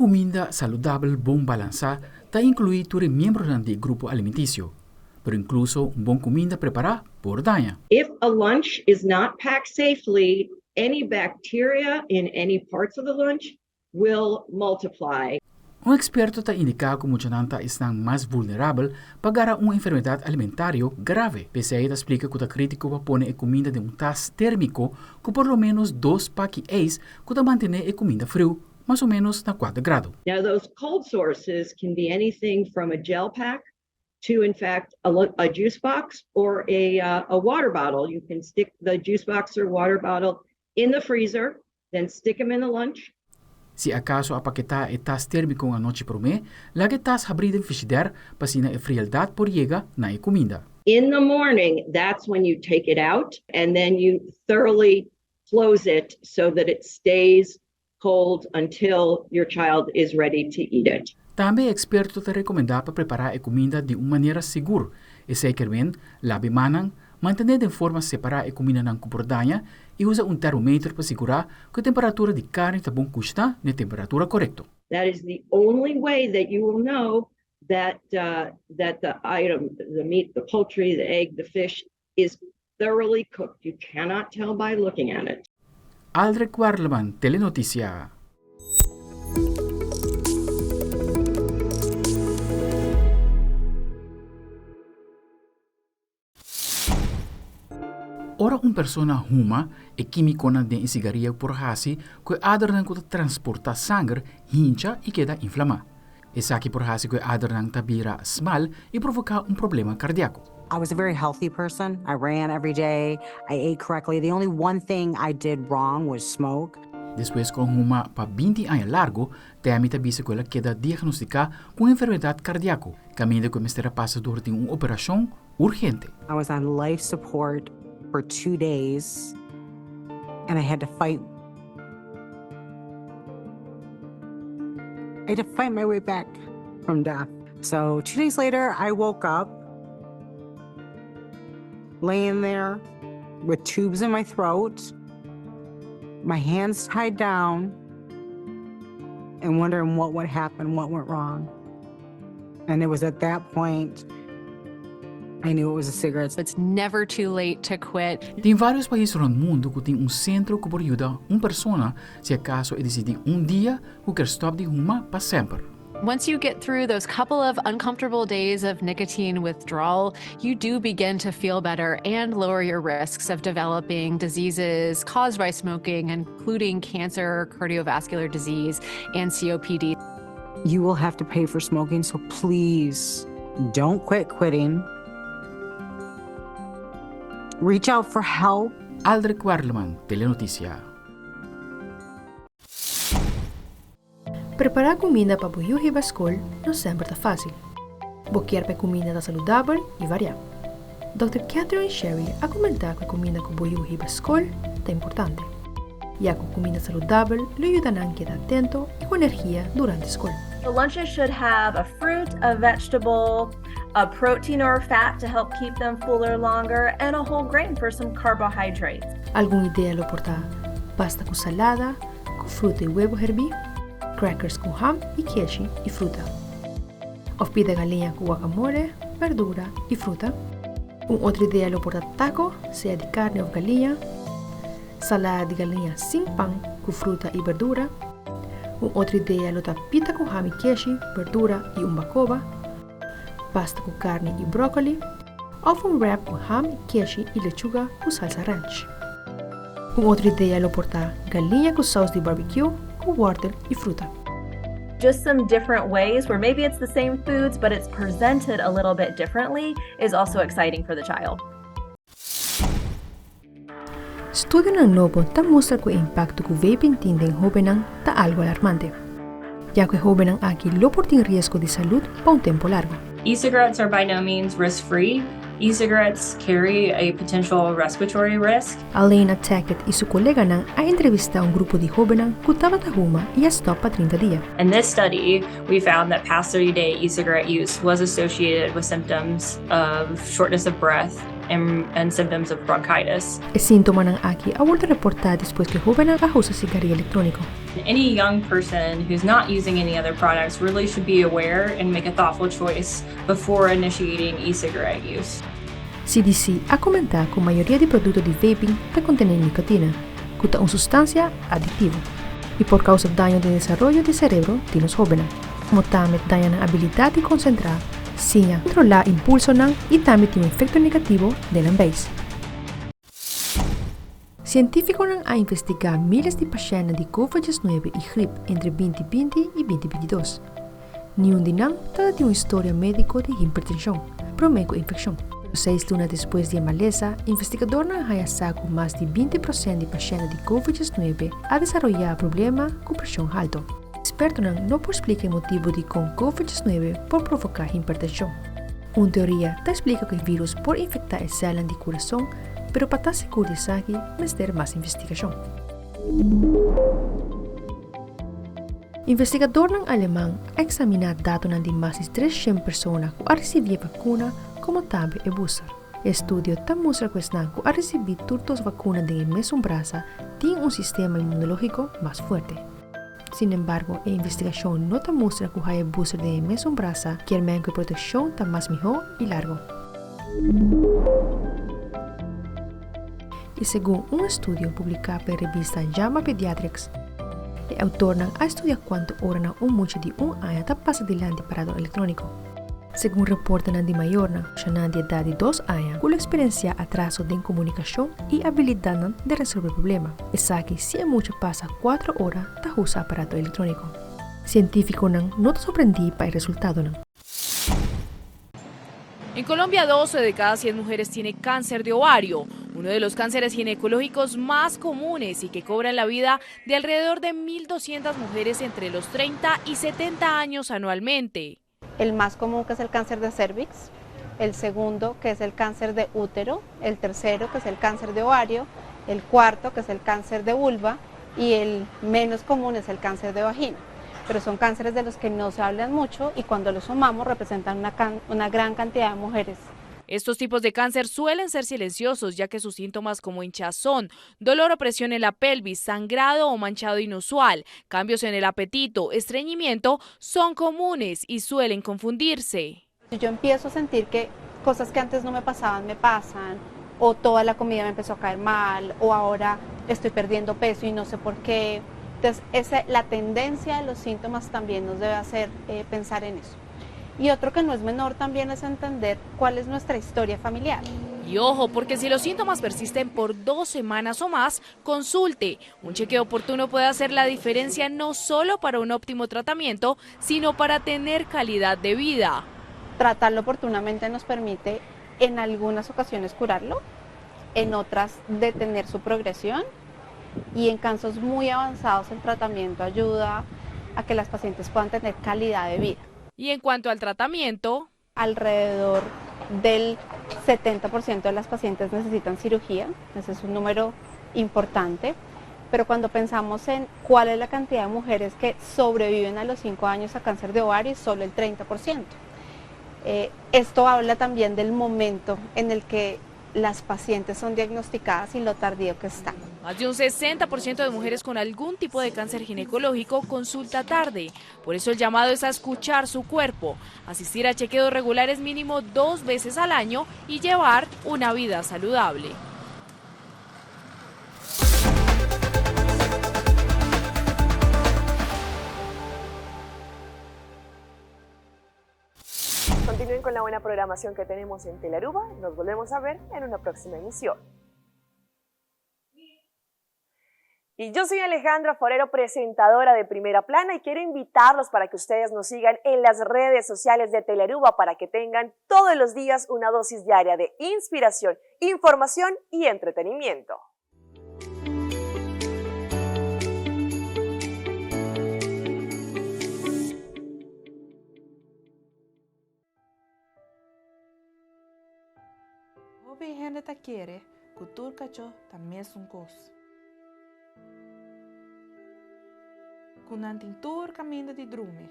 kuminda saludabel bon balansá ta inkluí tur e miembronan di e grupo alimentisio, pero inkluso un bon kuminda prepará por daña. If a lunch is not packed safely, any bacteria in any parts of the lunch will multiply. Un eksperto ta indiká ku muchanan ta esnan mas vulnerabel pa gara un enfermedat alimentario grave. P'esei e ta splika ku ta krítiko pa pone e kuminda den un tas térmiko ku por lo ménos dos paki eis ku ta mantené e kuminda friu, mas o ménos na kuater grado. Now those cold sources can be anything from a gel pack to in fact a a juice box or a a water bottle. You can stick the juice box or water bottle in the freezer, then stick them in the lunch. Si akaso a paketá e tas térmiko un anochi promé, laga e tas habrí den frishidèr pa asina e frieldat por yega na e kuminda. In the morning, that's when you take it out and then you thoroughly close it so that it stays cold until your child is ready to eat it. Tambe e eksperto ta rekomendá pa prepará e kuminda di un manera sigur. Esei ker men, laba e mannan, mantené den forma separá e kumindanan ku por daña i usa un termometer pa sigurá ku e temperatura di karni ta bon kushná na e temperatura korekto. That is the only way that you will know that that the item, the meat, the poultry, the egg, the fish, is thoroughly cooked. You cannot tell by looking at it. Aldrich Werleman, Telenoticia. Ora un persona huma, e kímikonan den e sigaria por hasi ku e adernan ku ta transportá sanger hincha i keda inflamá. Esaki por hasi ku e adernan ta bira smal i provoká un problema kardiako. I was a very healthy person. I ran every day. I ate correctly. The only one thing I did wrong was smoke. Despues ku a huma pa binti aña largu, Tammy ta bisa ku el a keda diagnostiká ku un enfermedat kardiako, kaminda ku e mester a pasa dor di un operashon urgente. I was on life support for two days and I had to fight I had to fight my way back from death. So two days later, I woke up laying there with tubes in my throat, my hands tied down, and wondering what would happen, what went wrong. And it was at that point I knew it was the cigarettes. It's never too late to quit. Tin vários pais rònt mundu ku tin un sentro ku por yuda un persona si akaso e disidí un dia ku kier stòp di huma pa semper. Once you get through those couple of uncomfortable days of nicotine withdrawal, you do begin to feel better and lower your risks of developing diseases caused by smoking, including cancer, cardiovascular disease, and COPD. You will have to pay for smoking, so please don't quit quitting. Reach out for help. Aldrich Werleman, Telenoticia. Prepará kuminda pa bo yu hiba skol no semper ta fásil. Bo kier pa e kuminda ta saludabel i variá. Dòkter Catherine Sherry a komentá ku e kuminda ku bo yu hiba skol ta importante, ya ku kuminda saludabel lo yuda nan keda atento i ku energia durante skol. The lunches should have a fruit, a vegetable, a protein or a fat to help keep them fuller longer, and a whole grain for some carbohydrates. Algun idea lo por ta pasta ku salada, ku fruta i webo herbí, crackers ku ham i keshi i fruta. Of pida galiña ku guacamole, berdura i fruta. Un otro idea lo por ta taco, sea di carni of galiña, salada di galiña sin pan ku fruta i berdura. Un otro idea lo ta pita ku ham i keshi, berdura i un bacoba, pasta ku carni i broccoli, of un wrap ku ham, keshi i lechuga ku salsa ranch. Un otro idea lo por ta galiña ku saus di barbecue ku wortel i fruta. Just some different ways where maybe it's the same foods but it's presented a little bit differently is also exciting for the child. Studionan nobo ta mustra ku e impakto ku vaping tin den hóbennan ta algu alarmante, ya ku e hóbennan aki lo por tin riesgo di salud pa un tempu largu. E-cigarettes are by no means risk-free. E-cigarettes carry a potential respiratory risk. Alaina Tackett i su koleganan a entrevistá un grupo di hóbennan ku tabata huma i a stòp pa trinta dia. In this study, we found that past 30 day e-cigarette use was associated with symptoms of shortness of breath. and, and symptoms of bronchitis. E síntomanan aki a wordo reporta despues cu e hobennan a usa sigaria electronico. Any young person who's not using any other products really should be aware and make a thoughtful choice before initiating e-cigarette use. CDC a comenta cu mayoria di producto di vaping ta contene nicotina, cu ta un sustancia adictivo, y por causa daño den desaroyo di cerebro di nos hobennan, como tambe daña nan abilidad di concentra, siña, controla impulsonan y tambe tin un efecto negativo den nan beis. Cientificonan a investiga miles di pashentnan di Covid diesnuebe y grip entre binti binti y binti bintidos. Niun di nan tabata tin un historia médiko di hipertenshon promé ku infekshon. Pero seis luna despues di e malesa, investigadornan a haña sa ku mas di 20 prosent di pashènt di Covid 19 a desaroyá problema ku preshon haltu. Ekspertonan no por splika e motibu dikon Covid 19 por provoká hipertenshon. Un teoria ta splika ku e vírus por infektá e sèlnan di kurason, pero pa ta sigur di esaki mester mas investigashon. Investigadornan aleman a eksaminá datonan di mas di 300 persona ku a risibí e vakuna komo tambe e booster. E estudio ta mustra ku esnan ku a risibí tur dos vakuna den e mesun brasa tin un sistema inmunológiko mas fuerte. Sin embargo, e investigashon no ta mustra ku haya e booster den e mesun brasa kier men ku e protekshon ta mas mihó i largu. I segun un estudio publiká pa e revista JAMA Pediatrics, e outornan a studia kuantu oranan un mucha di un aña ta pasa dilanti parador elektróniko. Segun reportenan di mayornan, muchanan di edat di dos aña ku lo eksperensiá atraso den komunikashon i abilidatnan di resolvé problema. Esaki si e mucha pasa kuatro ora ta usa aparato elektróniko. Sientífikonan no ta sorprendí pa e resultadonan. En Colombia, 12 de cada 100 mujeres tiene cáncer de ovario, uno de los cánceres ginecológicos más comunes y que cobran la vida de alrededor de 1.200 mujeres entre los 30 y 70 años anualmente. El más común que es el cáncer de cervix, el segundo que es el cáncer de útero, el tercero que es el cáncer de ovario, el cuarto que es el cáncer de vulva y el menos común es el cáncer de vagina. Pero son cánceres de los que no se hablan mucho y cuando los sumamos representan una, una gran cantidad de mujeres. Estos tipos de cáncer suelen ser silenciosos, ya que sus síntomas como hinchazón, dolor o presión en la pelvis, sangrado o manchado inusual, cambios en el apetito, estreñimiento, son comunes y suelen confundirse. Si yo empiezo a sentir que cosas que antes no me pasaban me pasan, o toda la comida me empezó a caer mal, o ahora estoy perdiendo peso y no sé por qué. Entonces, esa, la tendencia de los síntomas también nos debe hacer eh, pensar en eso. Y otro que no es menor también es entender cuál es nuestra historia familiar. Y ojo, porque si los síntomas persisten por dos semanas o más, consulte. Un chequeo oportuno puede hacer la diferencia no solo para un óptimo tratamiento, sino para tener calidad de vida. Tratarlo oportunamente nos permite en algunas ocasiones curarlo, en otras detener su progresión y en casos muy avanzados el tratamiento ayuda a que las pacientes puedan tener calidad de vida. Y en cuanto al tratamiento, alrededor del 70% de las pacientes necesitan cirugía, ese es un número importante, pero cuando pensamos en cuál es la cantidad de mujeres que sobreviven a los 5 años a cáncer de ovario, es solo el 30%. Eh, esto habla también del momento en el que las pacientes son diagnosticadas y lo tardío que están. Más de un 60% de mujeres con algún tipo de cáncer ginecológico consulta tarde. Por eso el llamado es a escuchar su cuerpo, asistir a chequeos regulares mínimo dos veces al año y llevar una vida saludable. Continúen con la buena programación que tenemos en Telearuba. Nos volvemos a ver en una próxima emisión. Y yo soy Alejandra Forero, presentadora de Primera Plana, y quiero invitarlos para que ustedes nos sigan en las redes sociales de Telearuba para que tengan todos los días una dosis diaria de inspiración, información y entretenimiento. Hopi hende ta kere ku tur kachó ta mesun kos. Ku nan tin tur kaminda di drumi.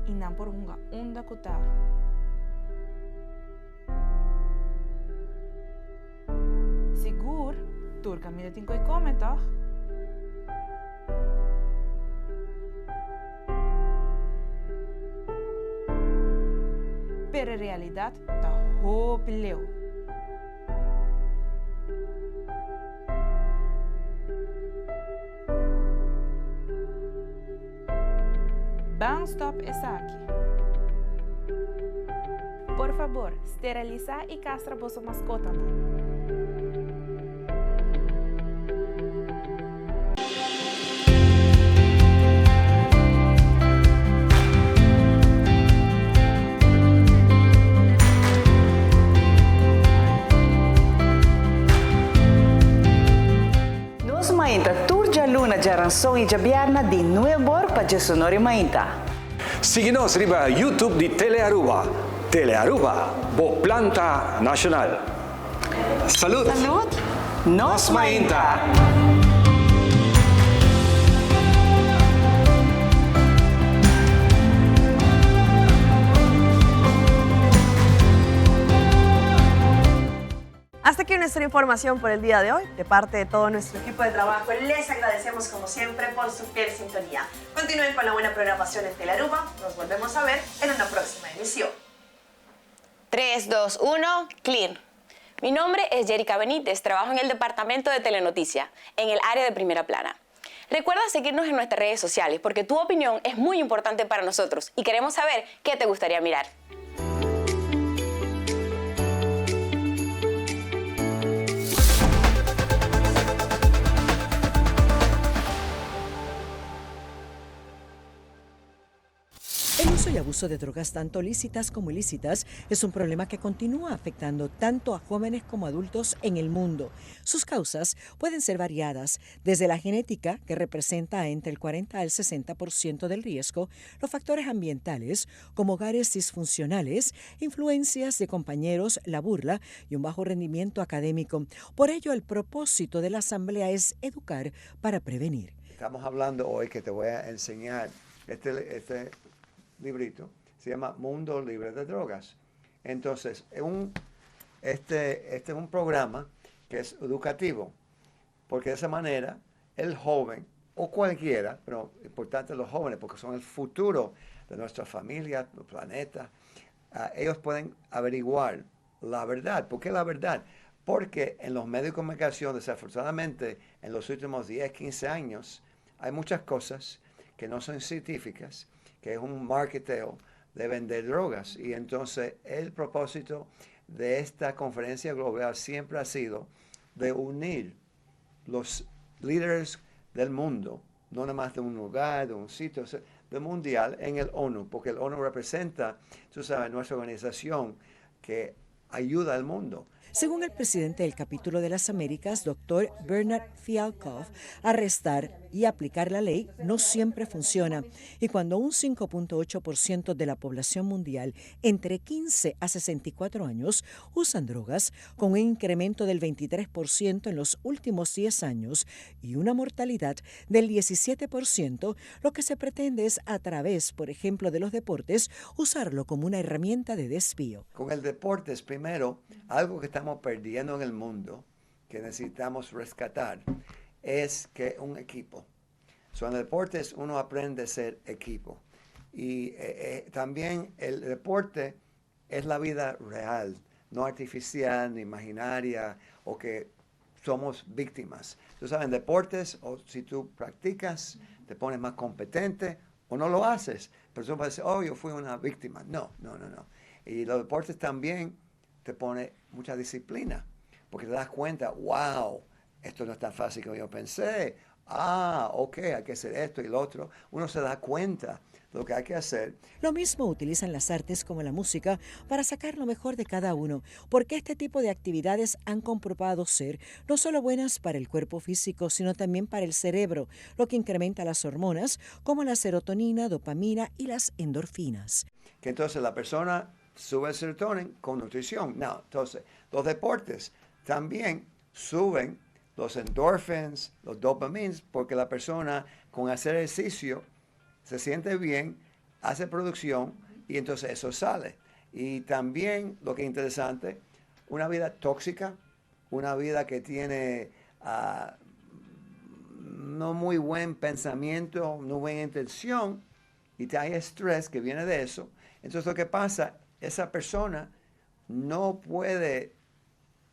I nan por hunga unda ku ta. Sigur, tur kaminda tin koi kome, tòg? Pero e realidat ta hopi leu. Ban stòp esaki. Por fabor, sterilisá i kastra boso maskotanan. Nos mainta tur djaluna, djaranson i djabièrna di nuebor pa djesonor i mainta. Sigui nos riba YouTube di Telearuba. Telearuba, bo planta nacional. Salud! Salud! Nos mainta! Hasta aquí nuestra información por el día de hoy. De parte de todo nuestro equipo de trabajo, les agradecemos como siempre por su fiel sintonía. Continúen con la buena programación en Telaruba. Nos volvemos a ver en una próxima emisión. 3, 2, 1, clear. Mi nombre es Jerica Benítez, trabajo en el departamento de Telenoticia, en el área de primera plana. Recuerda seguirnos en nuestras redes sociales porque tu opinión es muy importante para nosotros y queremos saber qué te gustaría mirar. El uso y abuso de drogas tanto lícitas como ilícitas es un problema que continúa afectando tanto a jóvenes como adultos en el mundo. Sus causas pueden ser variadas, desde la genética, que representa entre el 40 al 60% del riesgo, los factores ambientales, como hogares disfuncionales, influencias de compañeros, la burla y un bajo rendimiento académico. Por ello, el propósito de la Asamblea es educar para prevenir. Estamos hablando hoy que te voy a enseñar este, este librito, se llama Mundo Libre de Drogas. Entonces, un, este, este es un programa que es educativo, porque de esa manera el joven o cualquiera, pero importante los jóvenes porque son el futuro de nuestra familia, del planeta, ah, ellos pueden averiguar la verdad. ¿Por qué la verdad? Porque en los medios de comunicación, desafortunadamente, en los últimos 10, 15 años, hay muchas cosas que no son científicas, que es un marketeo de vender drogas. Y entonces el propósito de esta conferencia global siempre ha sido de unir los líderes del mundo, no nada más de un lugar, de un sitio, del mundial en el ONU, porque el ONU representa, tú sabes, nuestra organización que ayuda al mundo. Según el presidente del capítulo de las Américas, doctor Bernard Fialkoff, arrestar y aplicar la ley no siempre funciona. Y cuando un 5.8% de la población mundial entre 15 a 64 años usan drogas, con un incremento del 23% en los últimos 10 años y una mortalidad del 17%, lo que se pretende es a través, por ejemplo, de los deportes, usarlo como una herramienta de desvío. Con el deporte es primero algo que estamos perdiendo en el mundo, que necesitamos rescatar, es que un equipo. So, en deportes uno aprende a ser equipo. Y eh, eh, también el deporte es la vida real, no artificial ni imaginaria o que somos víctimas. Tú sabes, en deportes, o si tú practicas, te pones más competente o no lo haces. Pero tú puedes decir, oh, yo fui una víctima. No, no, no, no. Y los deportes también te pone mucha disciplina, porque te das cuenta, wow, esto no es tan fácil como yo pensé. Ah, ok, hay que hacer esto y lo otro. Uno se da cuenta de lo que hay que hacer. Lo mismo utilizan las artes como la música para sacar lo mejor de cada uno, porque este tipo de actividades han comprobado ser no solo buenas para el cuerpo físico, sino también para el cerebro, lo que incrementa las hormonas como la serotonina, dopamina y las endorfinas. Que entonces la persona sube el serotonin con nutrición. No, entonces, los deportes también suben los endorphins, los dopamines, porque la persona con hacer ejercicio se siente bien hace producción y entonces eso sale. Y también, lo que es interesante, una vida tóxica, una vida que tiene no muy buen pensamiento, no buena intención, y hay estrés que viene de eso. Entonces lo que pasa, esa persona no puede,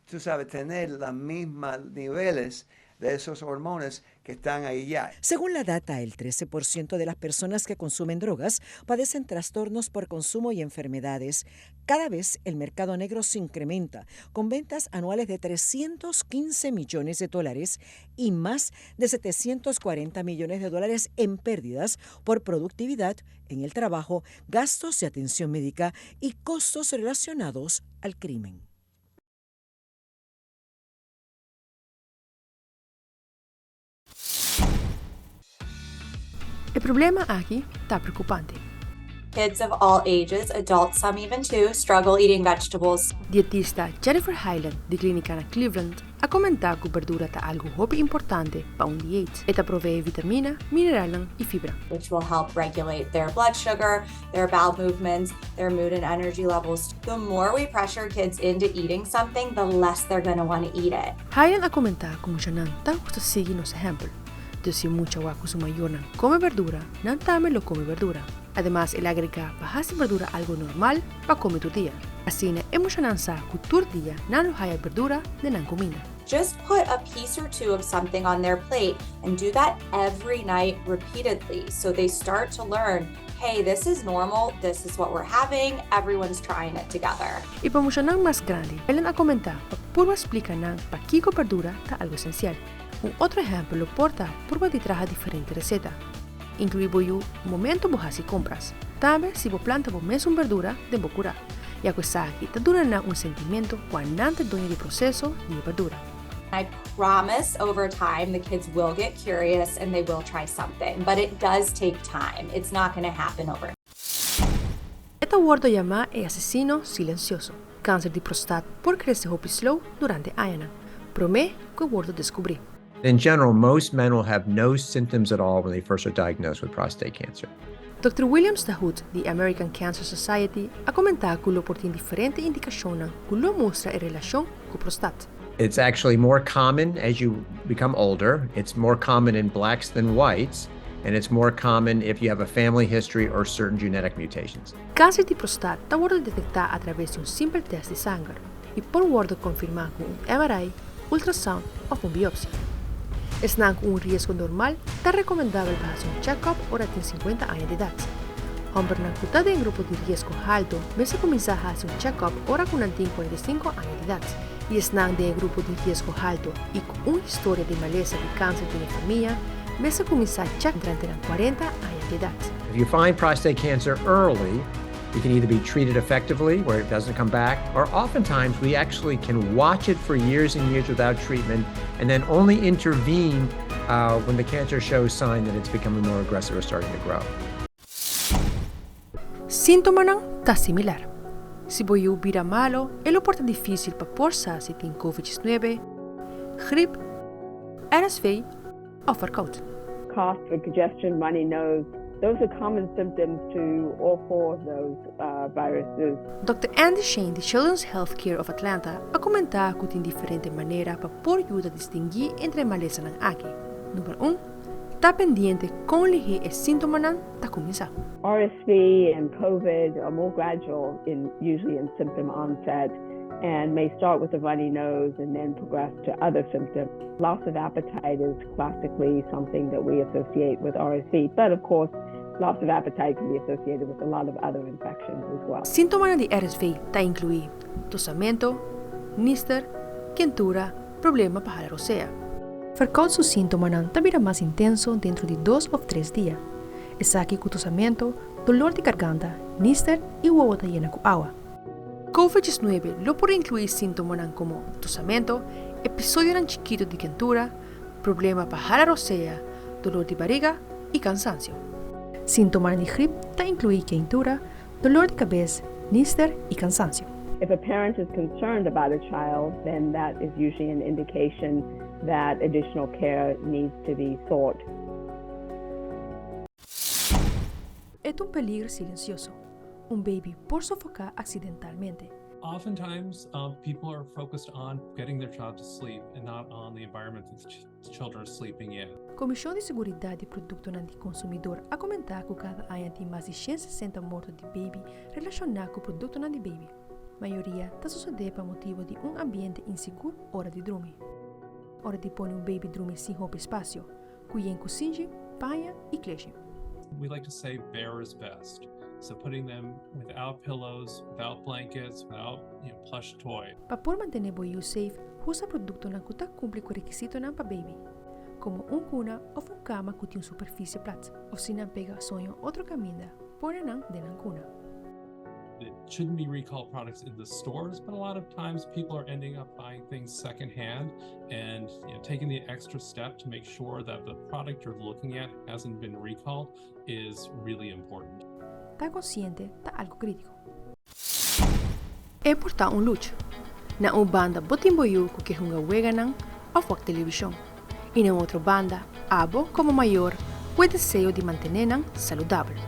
tú sabes, tener los mismos niveles de esos hormonas que están ahí ya. Según la data, el 13% de las personas que consumen drogas padecen trastornos por consumo y enfermedades. Cada vez el mercado negro se incrementa, con ventas anuales de 315 millones de dólares y más de 740 millones de dólares en pérdidas por productividad en el trabajo, gastos de atención médica y costos relacionados al crimen. E problema aki ta preocupante. Kids of all ages, adults some even too, struggle eating vegetables. Dietista Jennifer Hyland di clinica na Cleveland a comenta cu berdura ta algo hopi importante pa un dieet. E ta provee vitamina, mineral y fibra. Which will help regulate their blood sugar, their bowel movements, their mood and energy levels. The more we pressure kids into eating something, the less they're going to want to eat it. Hyland a comenta cu muchanan ta gusta sigui nos ehempel. Dus si mucha wak cu su mayornan come berdura, nan tambe lo come berdura. Ademas, el a agrega pa haci berdura algo normal pa come tur dia. Asina e muchanan sa cu tur dia nan lo haya berdura den nan cuminda. Just put a piece or two of something on their plate and do that every night repeatedly so they start to learn, hey, this is normal, this is what we're having, everyone's trying it together. Y pa muchanan mas grandi, Ellen a comenta pa purba splica nan pakico berdura ta algo esencial. Un otro ehempel lo por ta purba di traha diferente receta. Inclui bo yu momento bo haci compras. Tambe si bo planta bo mesun berdura den bo cura, ya cu esaki ta duna nan un sentimento cu nan ta doño di proceso di e berdura. I promise over time the kids will get curious and they will try something, but it does take time. It's not going to happen over. E ta wordo yama e asesino silencioso. Cancer di prostaat por crece hopi slow durante añanan, prome cu e wordo descubri. In general, most men will have no symptoms at all when they first are diagnosed with prostate cancer. Dr. William Stahut di American Cancer Society a comenta cu lo por tin diferente indicacionnan cu lo mustra e relacion cu prostaat. It's actually more common as you become older. It's more common in blacks than whites. And it's more common if you have a family history or certain genetic mutations. Cancer di prostaat ta wordo detecta a traves di un simpel test di sanger y por wordo confirma cu un MRI, ultrasound of un biopsia. Esnan cu un riesgo normal ta recomendabel pa haci un check-up ora tin 50 aña di edad. Hombernan cu ta den grupo di riesgo halto mester cuminsa haci un check-up ora cu nan tin 45 aña di edad. Y esnan den e grupo di riesgo halto y cu un historia di malesa di cancer den e famia mester cuminsa check durante nan 40 aña di edad. If you find prostate cancer early, it can either be treated effectively where it doesn't come back, or oftentimes we actually can watch it for years and years without treatment and then only intervene when the cancer shows sign that it's becoming more aggressive or starting to grow. Sintomanan ta similar. Si bo yiu bira malo, e lo por ta dificil pa por sa si tin Covid-19, griep, RSV of verkoud. Cough, congestion, runny nose, those are common symptoms to all four of those viruses. Dr. Andy Shane di Children's Healthcare of Atlanta a comenta cu tin diferente manera pa por yuda distingui entre e malesanan aki. Number 1, ta pendiente con lihe e sintomanan ta cuminsa. RSV and COVID are more gradual in usually in symptom onset and may start with a runny nose and then progress to other symptoms. Loss of appetite is classically something that we associate with RSV, but of course, loss of appetite can be associated with a lot of other infections as well. Sintomanan di RSV ta inclui tosamento, nister, kentura, problema pa hala rosea. Verkoud su sintomanan ta bira mas intenso dentro di 2 of 3 dia. Esaki cu tosamento, dolor di garganta, nister y wowo ta yena cu awa. COVID-19 lo por inclui sintomanan como tosamento, episodionan chikito di kentura, problema pa hala rosea, dolor di bariga y cansancio. Sintomanan di griep ta inclui kentura, dolor di cabes, nister y cansancio. If a parent is concerned about a child, then that is usually an indication that additional care needs to be sought. E ta un peliger silensioso. Un baby por sofoká aksidentalmente. Oftentimes, people are focused on getting their child to sleep and not on the environment that the children are sleeping in. Komishon di Seguridat di Produktonan di Konsumidor a komentá ku kada aña tin mas di 160 morto di baby relashoná ku produktonan di baby. Mayoria ta sosodé pa motibu di un ambiente insigur ora di drumi. Ora di pone un baby drumi sin hopi espasio, ku yen kusinchi, paña i kleshi. We like to say bare is best. So putting them without pillows, without blankets, without you know, plush toy. Pa por mantené bo yu safe, usa produktonan ku ta kumpli ku rekisitonan pa baby, komo un kuna òf un kama ku tin un superfisie plat. Òf si nan pega soño otro kaminda, pone nan den nan kuna. It shouldn't be recalled products in the stores, but a lot of times people are ending up buying things secondhand and you know, taking the extra step to make sure that the product you're looking at hasn't been recalled is really important. Ta konsiente ta algu krítiko. E por ta un lucha. Na un banda bo tin bo yu ku ke hunga weganan òf wak televishon i na un otro banda abo komo mayor ku e deseo di mantené nan saludabel.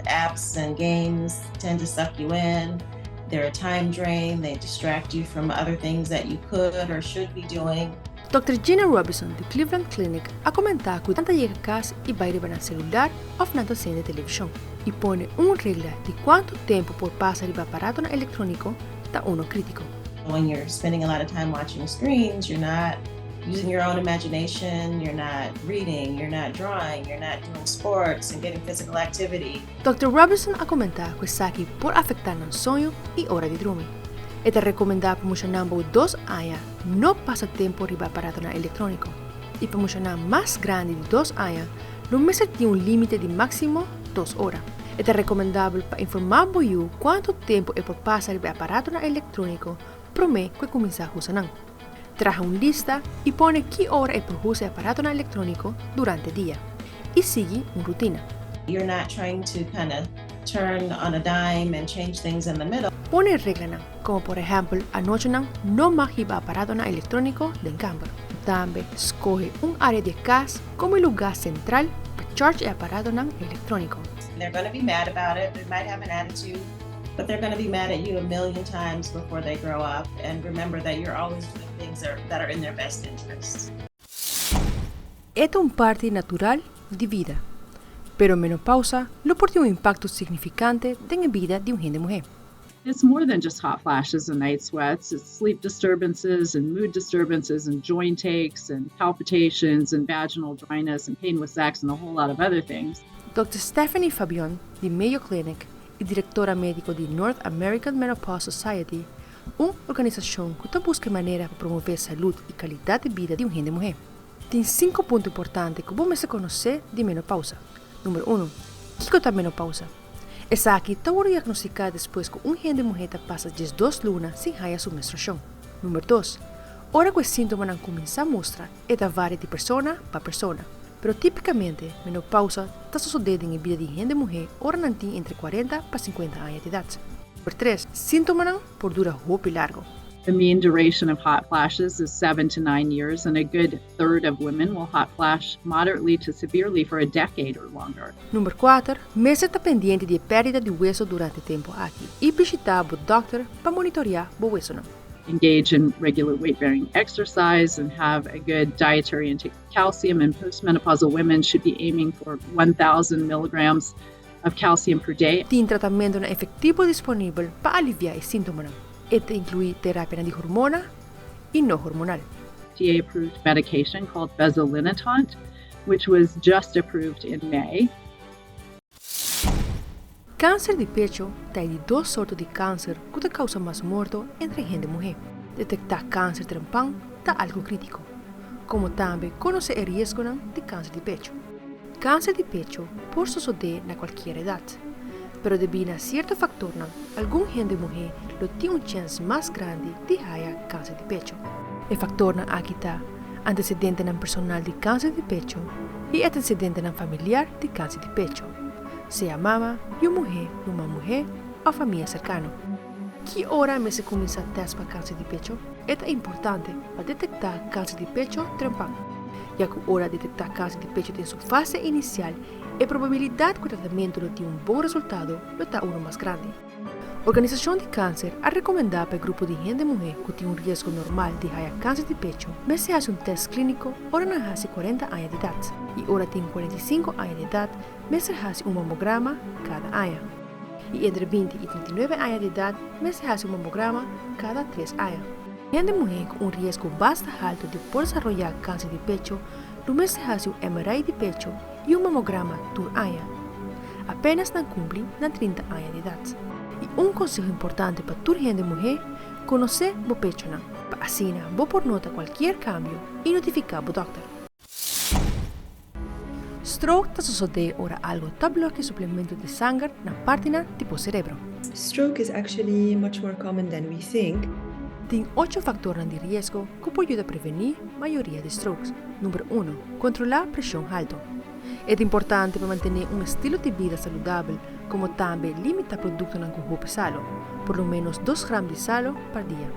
Apps and games tend to suck you in. They're a time drain, they distract you from other things that you could or should be doing. Dòkter Gina Robinson di Cleveland Clinic a komentá ku nan ta yega kas i bai riba nan selular òf nan ta sende televishon i pone un regla di kuantu tempu por pasa riba aparatonan elektróniko ta uno krítiko. When you're spending a lot of time watching screens, you're not using your own imagination, you're not reading, you're not drawing, you're not doing sports and getting physical activity. Dòkter Robinson a komentá ku esaki por afektá nan soño i ora di drumi. E ta rekomendá pa mushanan bou dos aña no pasa tempu riba aparatonan elektróniko i pa mushanan mas grandi di dos aña lo mester tin un límite di máksimo dos ora. E ta rekomendabel pa informá bo yu kuantu tempu e por pasa riba e aparatonan elektróniko promé ku e kuminsá usa nan. Traha un lista i pone ki ora e por usa e aparatonan elektróniko durante dia i sigui un rutina. You're not trying to kinda turn on a dime and change things in the middle. Pone reglanan, komo por ehèmpel anochinan no mag hiba aparatonan elektróniko den kamber. Tambe skohe un área di e kas komo e lugá sentral pa charge e aparatonan elektróniko. They're gonna be mad about it, they might have an attitude, but they're gonna be mad at you a million times before they grow up and remember that you're always doing things that are in their best interests. E ta un parti natural di bida, pero menopausa lo por tin un impakto signifikante den e bida di un hende muhé. It's more than just hot flashes and night sweats, it's sleep disturbances and mood disturbances and joint aches and palpitations and vaginal dryness and pain with sex and a whole lot of other things. Dòkter Stephanie Fabion di Mayo Clinic i direktora médiko di North American Menopause Society, un organisashon ku ta buska e manera pa promové salud i kalidat di bida di un hende muhé. Tin sinku punto importante ku bo mester konosé di menopausa. Number unu, kiko ta menopausa? Esaki ta wòrdu diagnostiká despues ku un hende muhé ta pasa 12 luna sin haña su menstruashon. Number dos, ora ku e síntomanan kuminsá mustra, e ta varia di persona pa persona. Pero típikamente menopausa ta sosodé den e bida di hende muhé ora nan tin entre 40 pa 50 aña di edat. Number tres, síntomanan por dura hopi largu. The mean duration of hot flashes is 7 to 9 years, and a good third of women will hot flash moderately to severely for a decade or longer. Number 4, mester ta pendiente di pèrdida di wesu durante e tempu aki i bishitá bo dòkter pa monitoriá bo wesunan. Engage in regular weight bearing exercise and have a good dietary intake of calcium. And postmenopausal women should be aiming for 1,000 milligrams of calcium per day. Tin tratamentunan efektivo disponibel pa aliviá e síntomanan. E ta inkluí terapia di hormona i no hormonal. FDA approved medication called fezolinetant, which was just approved in May. Kanser di pechu ta e di dos sorto di kanser ku ta kousa mas morto entre hende muhé. Detektá kanser trempan ta algu krítiko, komo tambe konosé e riesgonan di kanser di pechu. Kanser di pechu por sosodé na kualke edat, pero debí na sierto faktornan, algun hende muhé lo tin un chèns mas grandi di haña kanser di pechu. E faktornan aki ta antesedentenan personal di kanser di pechu i antesedentenan familiar di kanser di pechu, sea mama, yu muhé, ruman muhé òf famia serkano. Ki ora mester kuminsá tèst pa kanser di pechu? Ta importante pa detektá kanser di pechu trempan, ya ku ora detektá kanser di pechu den su fase inisial. E probabilidat ku e tratamentu lo tin un bon resultado lo ta unu mas grandi. Organisashon di Kanser a rekomendá pa e grupo di hende muhé ku tin un riesgo normal di haya kanser di pechu mester hasi un tèst klíniko ora nan hasi kuarenta aña di edat i ora tin 45 aña di edat mester hasi un mamograma kada aña i entre 20 i 39 aña di edat mester hasi un mamograma kada tres aña. Hende muhé ku un riesgo basta haltu di por desaroyá kanser di pechu lo mester hasi un MRI di pechu i un mamograma tur aña, apénas nan kumpli nan 30 aña di edat. I un konseho importante pa tur hende muhé, konosé bo pechunan, pa asina bo por nota kualkier kambio i notifiká bo dòkter. Stroke ta sosodé ora algu ta blòkia suplemento di sanger na partinan di bo serebro. Stroke is actually much more common than we think. Tin ocho faktornan di riesgo ku por yuda prevení mayoria di strokes. Number uno, kontrolá preshon haltu. E ta importante pa mantené un estilo di bida saludabel komo tambe limitá produktonan ku hopi salu, por lo ménos dos gram di salu pa dia.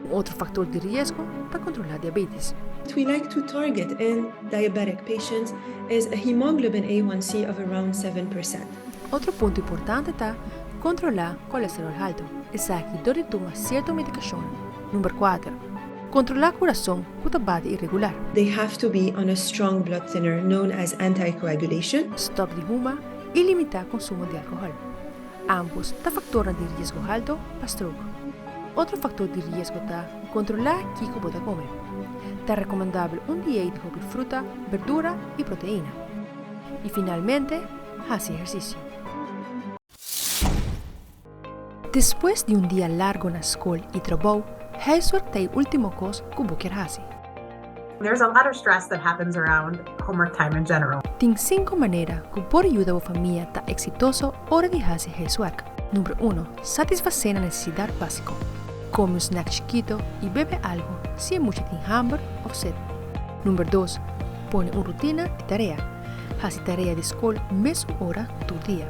Un otro faktor di riesgo ta kontrolá diabetes. What we like to target in diabetic patients is a hemoglobin A1C of around 7%. Otro punto importante ta kontrolá kolesterol haltu, esaki dor di tuma sierto medikashonnan. Number kuater, kontrolá kurason ku ta bati iregular. They have to be on a strong blood thinner known as anticoagulation. Stòp di huma i limitá konsumo di alkohòl. Ámbos ta faktornan di riesgo haltu pa stroke. Otro faktor di riesgo ta kontrolá kiko bo ta kome. Ta rekomendabel un diei di hopi fruta, berdura i proteina. I finalmente, hasi ehersisio. Despues di un dia largo na skol i trabou, huiswerk ta e último kos ku bo kier hasi. There's a lot of stress that happens around homework time in general. Tin sinku manera ku por yuda bo famia ta eksitoso ora di hasi huiswerk. Number uno, satisfasé nan nesesidat básiko. Kome un snack chikito i bebe algu si e mucha tin hamber òf set. Number dos, pone un rutina di tarea. Hasi tarea di skol mesun ora tur dia.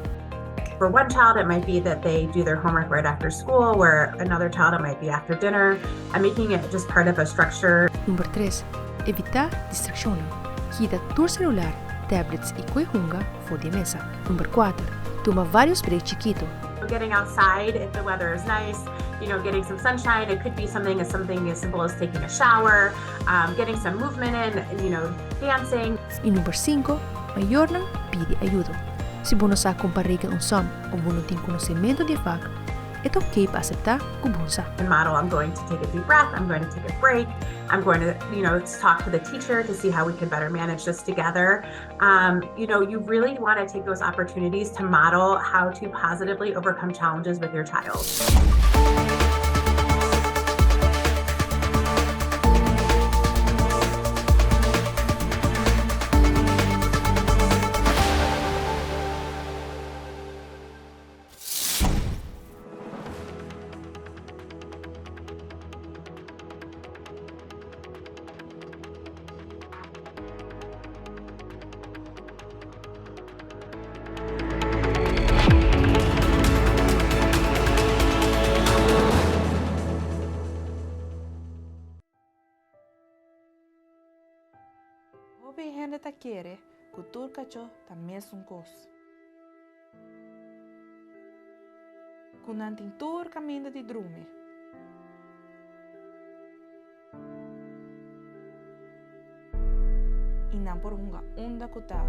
For one child, it might be that they do their homework right after school, where another child, it might be after dinner. I'm making it just part of a structure. Number tres, evitá distrakshonnan. Kita tur selular, tablets i koe hunga for di e mesa. Number kuater, tuma vários break chikitu. Getting outside if the weather is nice, you know, getting some sunshine. It could be something as something as simple as taking a shower, um, getting some movement in, you know, dancing. I number sinku, mayornan pidi ayudo. Si bo no sa kon pa reken un som of bo no tin konosementu di e vak, e ta oké pa aseptá ku bo no sa. Model, I'm going to take a deep breath, I'm going to take a break, I'm going to, you know, talk to the teacher to see how we can better manage this together. Um, you know, you really want to take those opportunities to model how to positively overcome challenges with your child. Hopi hende ta kere ku tur kachó ta mesun kos. Ku nan tin tur kaminda di drumi. I nan por hunga unda ku ta.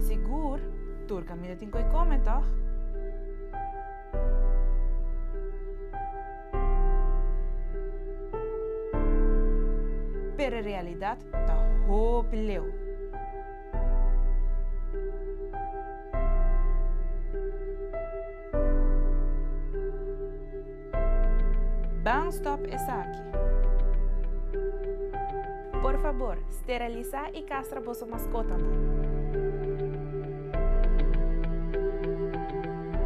Sigur, tur kaminda tin koi kome, tòg? Pero e realidat ta hopi leu. Ban stòp esaki! Por fabor, sterilisá i kastra boso maskotanan.